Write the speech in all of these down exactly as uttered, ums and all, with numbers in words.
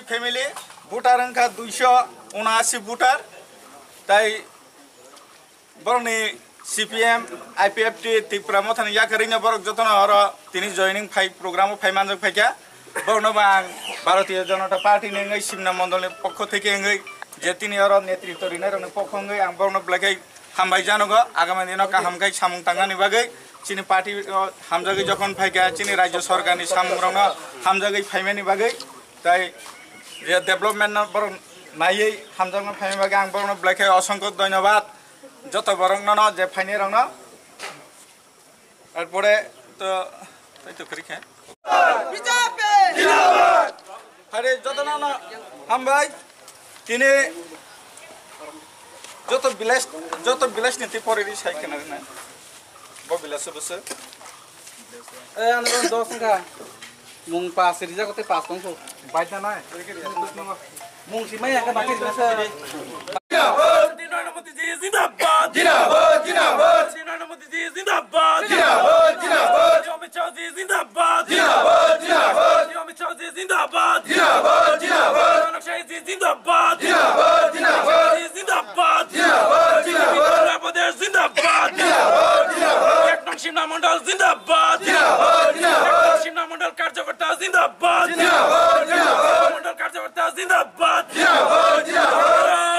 Family voter wngkha duiso unasi voter, tai borokni C P M, I P F T, Tipra Mothani yakarino borok jotono oro tini joining phai program o phai manjak phaikha. Borokno bo ang Bharatiya Janata Party ni wngwi Simna Mondol ni pokho theke wngwi je tini oro netritw rinai rokni pokho wngwi ang borokno belai khe hambai janogo. Agami dino kaham khe samung tangnani bagwi chini party o hamjagwi jokhon phaikha chini rajya sorkar ni samung rokno hamjagwi phaimani bagwi tai je development no borok naiwi hamjakma phaimani bagwi ang borokno belai khe osongkho dhonyobad. Joto borok nono je phainai rokno. Arpore to, tai to kwrwi khe. B J P! Hare joto nono hambai. Tini joto village, joto village ni tei pore ri sai khna rina. Bo village se bwswk. Eh, ano dos wngkha. Mung pas rijak tei pas tongkho. Bai da nai. Mung si mai ang ka bakit na sa. Zindabad! Zindabad! Zindabad! Zindabad! Zindabad! Zindabad! Amit Shah ji zindabad! Zindabad! Zindabad! Amit Shah ji zindabad! Zindabad! Zindabad! Zindabad! Zindabad! Zindabad! Zindabad! Zindabad! Ek nong Simna Mondol zindabad! Zindabad! Zindabad! Ek nong Simna Mondol karyakarta zindabad! Zindabad! Zindabad! Mondol karyakarta zindabad! Zindabad! Zindabad!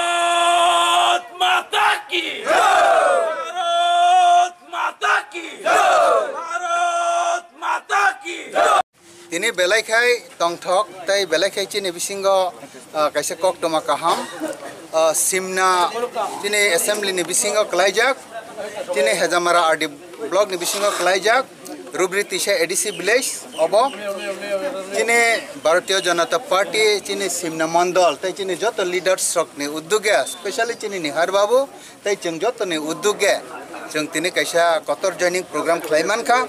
Bharat Mata ki! Jai! Bharat Mata ki! Jai! Bharat Mata ki! Jai! Tini belai khai tongthok tei belai khai chini bisingo, ah, kaisa koktwma kaham, ah, Simna chini assembly ni bisingo kwlaijak, chini Hejamara R D block ni bisingo kwlaijak, Rubri Tisa A D C village obo. Chini Bharatiya Janata Party, chini Simna Mondol tei chini joto leaders rok ni uddog e, specially chini Nihar Babu tei chwng joto ni uddog e chwng tini kaisa kotor joining program khlai mankha.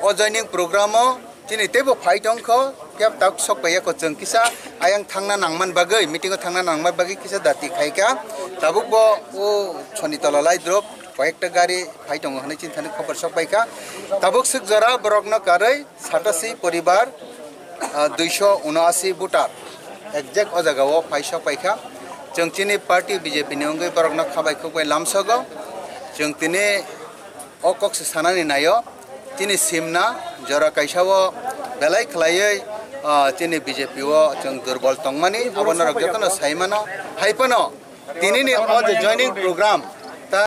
O joining program o chini teibo phai tongkho, phiya tabuk sok paiya kho chwng kisa ayang thangna nangman bagwi, meeting o thangna nangman bagwi kisa dati khaikha. Tabuk bo o Sonitala Laidrop koyekta gari phai tongo hwnwi chini thani khobor sok paikha. Tabuk swk jora borokno karwi satasi poribar, ah, duiso unoasi voter exact o jaga o phai sok paikha. Chwng chini party B J P ni wngwi borokno khabai khukbai lamsogo. Chwng tini o kok se sanani naio, chini Simna jora kaisa o belai khwlaiwi, ah, chini B J P o chwng durbol tongmani, abo norok jotono sai mano. Hai phano tini ni o je joining program, ta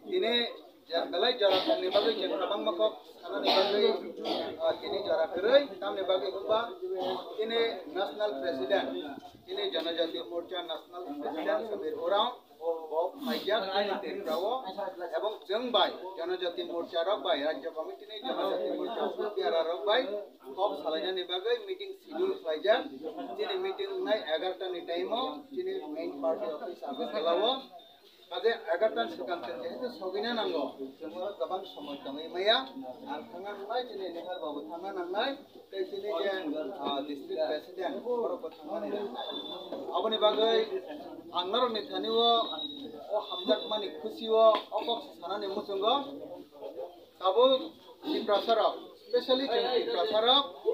tini je belai jora tongni bagwi je kwbangma kok sanani bagwi, ah, tini jora kwrwi tamni bagwi wngba tini national president, tini Janajati Morcha national president Samir Oraon bo phaijak tini Tripura o, ebong chwng bai Janajati Morcha rok bai, Rajya Committee ni Janajati Morcha beara rok bai kok salainani bagwi meeting schedule khlaijak. Chini meeting wngnai egarta ni time o chini main party office Agartala o. Kaje egarta ni swkang chwng jehetu sogwina nango, chwng oro kwbang somoi tongwi maya. Ang thangna nangnai, chini Nihar Babu thangna nangnai, tei chini je, ah, district president borok bo thangmani nangnai. Aboni bagwi ang norokni thani o, o hamjakmani khusi o, o kok se sanani muchungo. Tabuk Tiprasa rok, specially chwng Tiprasa rok,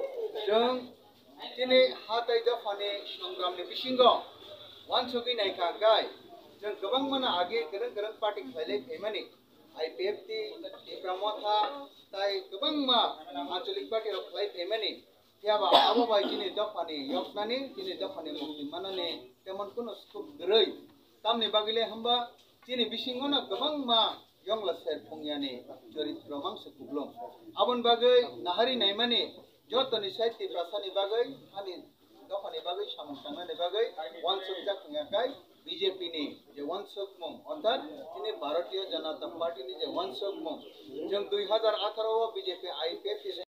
chwng chini ha tei dophani songramni bisingo uansugwi naikha hwnkhe, chwng kwbangmano age kwrwng kwrwng party khlailai phaimani, I P F T, Tipra Motha, tei kwbangma ancholic party rok khlai phaimani. Phiya ba abo bai chini dophani yoknani, chini dophani mukti manani temon kunu scope kwrwi. Tamni bagwi le hwnba chini bisingono kwbangma yongla ser phungyani choritro mangsa kuplung. Aboni bagwi nahari naimani jotoni side Tiprasani bagwi, hani dophani bagwi samung tangnani bagwi uansukjak wngya khe B J P ni je uansukmung, orthat chini Bharatiya Janata Party ni je uansukmung, chwng dui hazar atharo o B J P I P F T